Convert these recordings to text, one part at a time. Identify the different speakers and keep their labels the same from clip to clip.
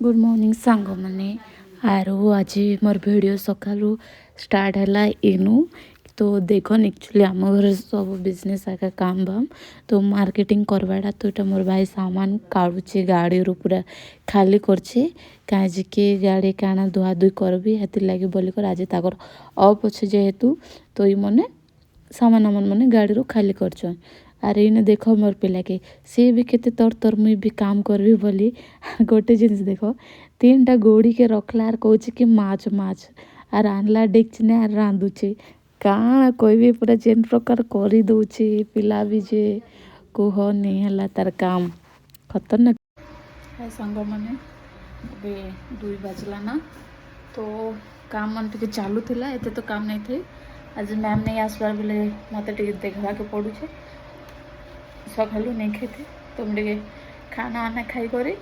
Speaker 1: Good morning ସାଙ୍ଗମାନେ। ଆରୁ ଆଜି ମୋର୍ ଭିଡ଼ିଓ ସକାଳୁ ଷ୍ଟାର୍ଟ ହେଲା ଇନୁ। ତ ଦେଖନ୍, ଆକ୍ଚୁଆଲି ଆମ ଘରେ ସବୁ ବିଜନେସ୍ ଆକା, କାମ ବାମ, ତ ମାର୍କେଟିଂ କରବାଟା। ତ ଏଇଟା ମୋର୍ ଭାଇ ସାମାନ କାଢ଼ୁଛେ, ଗାଡ଼ିରୁ ପୁରା ଖାଲି କରଛେ, କାଏଁଜିକି ଗାଡ଼ି କାଣା ଧୁଆ ଧୁଇ କରବି, ହେଥିର୍ଲାଗି ବୋଲିକରି ଆଜି ତାକର ଅଫ୍ ଅଛେ ଯେହେତୁ, ତ ଇମାନେ ସାମାନ ଆମାନ ମାନେ ଗାଡ଼ିରୁ ଖାଲି କରଛନ୍। ଆର୍ ଏଇନେ ଦେଖ ମୋର୍ ପିଲାକେ, ସେ ବି କେତେ ତର ତର, ମୁଇଁ ବି କାମ କରିବି ବୋଲି। ଗୋଟେ ଜିନିଷ ଦେଖ, ତିନିଟା ଗୋଡ଼ିକେ ରଖଲା ଆର୍ କହୁଛି କି ମାଛ ମାଛ, ଆର୍ ଆନଲା ଡେକ୍ଚିନେ ଆର୍ ରାନ୍ଧୁଛେ। କାଣା କହିବି, ପୁରା ଯେନ୍ ପ୍ରକାର କରିଦଉଛି ପିଲା ବି ଯେ କୁହନି, ହେଲା ତାର କାମ ଖତରନାକ। ହାଏ ସାଙ୍ଗମାନେ, ଏବେ 2 ବାଜିଲା ନା, ତ କାମ ମାନେ ଟିକେ ଚାଲୁଥିଲା, ଏତେ ତ କାମ ନାଇଁ ଥାଇ। ଆଜି ମ୍ୟାମ୍ ନେଇ ଆସିବାର ବେଲେ ମୋତେ ଟିକେ ଦେଖବାକେ ପଡ଼ୁଛେ। ସକାଳୁ ନେଇ ଖାଇथे, ତ ମୁଁ ଟିକେ ଖାନା ଆନା ଖାଇକରି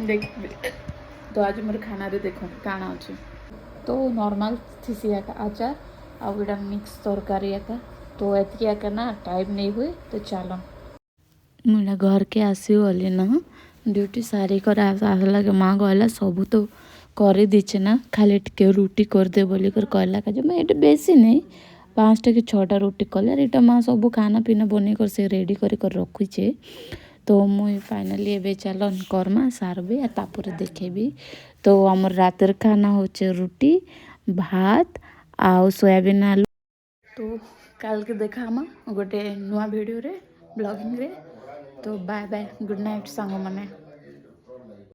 Speaker 1: ଦେଖିବି। ତ ଆଜି ମୋର ଖାନାରେ ଦେଖ କାଣା ଅଛି। ତ ନର୍ମାଲ୍ ଥିସି ଏକା, ଆଚାର ଆଉ ଏଇଟା ମିକ୍ସ ତରକାରୀ ଏକା। ତ ଏତିକି ଏକା ନା, ଟାଇମ୍ ନେଇ ହୁଏ। ତ ଚାଲ, ମୁଁ ଏଇଟା ଘରକେ ଆସିଗଲି ନା, ଡ୍ୟୁଟି ସାରିକରି ଆସିଲା କି ମା କହିଲା, ସବୁ ତ କରିଦେଇଛେ ନା, ଖାଲି ଟିକେ ରୁଟି କରିଦେ ବୋଲିକରି କହିଲା। କାଜେ ମୁଁ ଏଇଟା ବେଶୀ ନେଇ, 5ଟା କି 6ଟା ରୁଟି କଲି। ଆର୍ ଏଇଟା ମା ସବୁ ଖାନା ପିନା ବନେଇ କରି ସେ ରେଡ଼ି କରି କରି ରଖିଛେ। ତ ମୁଇଁ ଫାଇନାଲି ଏବେ ଚାଲନ୍ କର୍ମା ସାରବି ଆର୍ ତାପରେ ଦେଖେଇବି। ତ ଆମର ରାତିର ଖାନା ହଉଛେ ରୁଟି, ଭାତ ଆଉ ସୋୟାବିନ୍ ଆଲୁ। ତ କାଲକେ ଦେଖା ଗୋଟେ ନୂଆ ଭିଡ଼ିଓରେ, ବ୍ଲଗିଂରେ। ତ ବାଏ ବାଏ, ଗୁଡ୍ ନାଇଟ୍ ସାଙ୍ଗମାନେ।